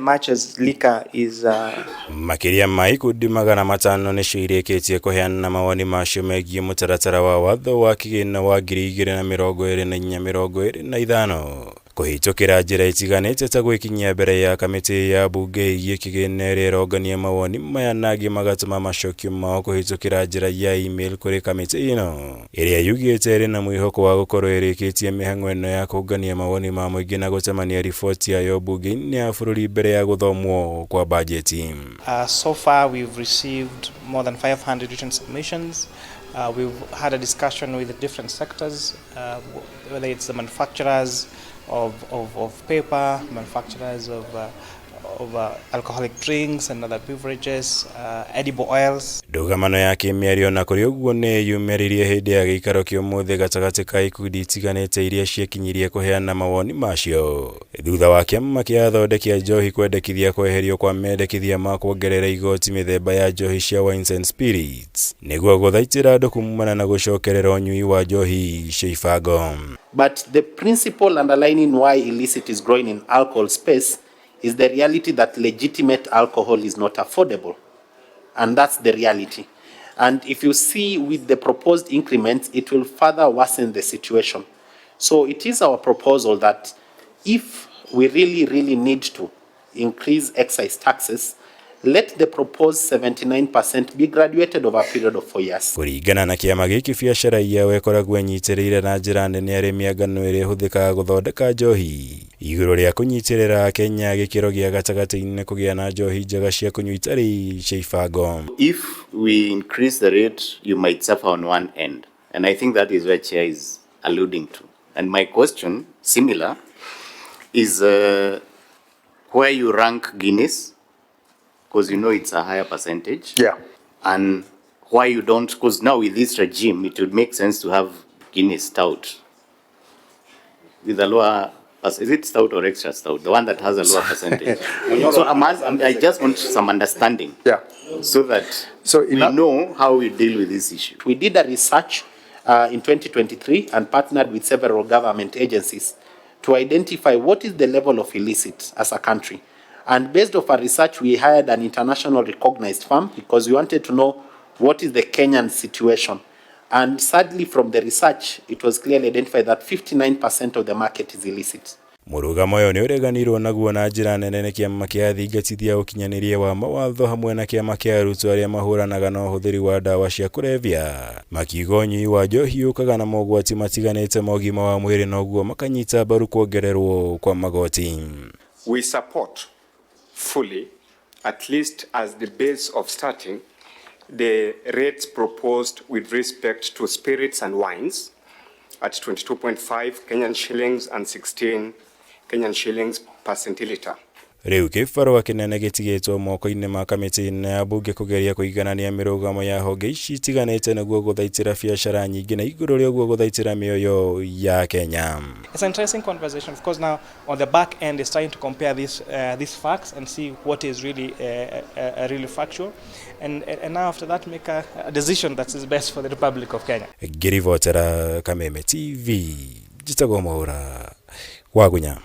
much as liquor is Makĩria ma ikundi 500 nĩcio irĩkĩtie kũheana mawoni macio megiĩ mũtaratara wa watho wa kĩgĩna wa 2024-25 kũhĩtũkĩra njĩra itiganĩte ta gwĩkinyia mbere ya kamĩtĩ ya mbunge ĩgiĩ kĩgĩna ĩrĩa ĩrongania mawoni maya na angĩ magatũma macokio mao kũhĩtũkĩra njĩra ya email kũrĩ kamĩtĩ ĩno ĩrĩa yugĩte ĩrĩ na mwĩhoko wa gũkorwo ĩrĩkĩtie mĩhang'o ĩno ya kũngania mawoni ma mũingĩ na gũcemania riboti yayo mbunge-inĩ ya bũrũri mbere ya gũthomwo kwa bajeti. So far, we've received more than 500 written submissions. We've had a discussion with the different sectors, whether it's the manufacturers of paper, manufacturers of alcoholic drinks and other beverages, edible oils. Ndũgamano ya kĩmĩario na kũrĩ ũguo nĩ yumĩririe hĩndĩ ya gĩikaro kĩa ũmũthĩ gatagatĩ ka ikundi itiganĩte iria ciekinyirie kũheana mawoni macio thutha wa kĩama kĩa athondeki a njohi kwendekithia kweherio kwa mendekithia ma kuongerera igoti mĩthemba ya njohi cia wines and spirits nĩguo gũthaitĩra andũ kumana na gũcokerera ũnyui wa njohi cia ibango. But the principle underlining why illicit is growing in alcohol space is the reality that legitimate alcohol is not affordable. And that's the reality. And if you see with the proposed increments, it will further worsen the situation. So it is our proposal that if we really, really need to increase excise taxes, let the proposed 79% be graduated over a period of 4 years. Kũringana na kĩama gĩkĩ, biacara yao ĩkoragwo ĩnyitĩrĩire na njĩra nene arĩmi a ngano ĩrĩa ĩhũthĩkaga gũthondeka njohi igũrũ rĩa kũnyitĩrĩra Kenya gĩkĩro gĩa gatagatĩ-inĩ kũgĩa na njohi njega cia kũnyua itarĩ cia ibango. If we increase the rate, you might suffer on one end. And I think that is where Chair is alluding to. And my question, similar, is where you rank Guinness, because you know it's a higher percentage. And why you don't, because now with this regime, it would make sense to have Guinness Stout with a lower, is it stout or extra stout? The one that has a lower percentage. So I just want some understanding so that So in we know how we deal with this issue. We did a research in 2023 and partnered with several government agencies to identify what is the level of illicit as a country. And based off our research, we hired an international recognized firm because we wanted to know what is the Kenyan situation. And sadly, from the research, it was clearly identified that 59% of the market is illicit. Mũrũgamo ũyũ nĩ ũreganirwo naguo na njĩra nene nĩ kĩama kĩa athingatithia ũkinyanĩria wa mawatho hamwe na kĩama kĩa arutwo arĩa mahũranaga na ũhũthĩri wa ndawa cia kũrebia, makiuga ũnyui wa njohi ũkaga na mogwati matiganĩte ma ũgima wa mwĩrĩ na ũguo makanyita mbaru kuongererwo kwa magoti. We support fully, at least as the base of starting, the rates proposed with respect to spirits and wines at 22.5 Kenyan shillings and 16 Kenyan shillings per centiliter. Rĩu kĩbarũa kĩnene gĩtigĩtwo moko-inĩ ma kamĩtĩ ya mbunge kũgeria kũiganania mĩrũgamo ya honge ici itiganĩte nĩguo gũthaitĩra biacara nyingĩ na igũrũ rĩa ũguo gũthaitĩra mĩoyo ya Kenya. It's an interesting conversation. Of course, now on the back end is trying to compare these facts and see what is really factual, and now after that make a decision that is best for the Republic of Kenya. Ngĩribotera Kameme TV, njĩtagwo Mwaũra Wagunya.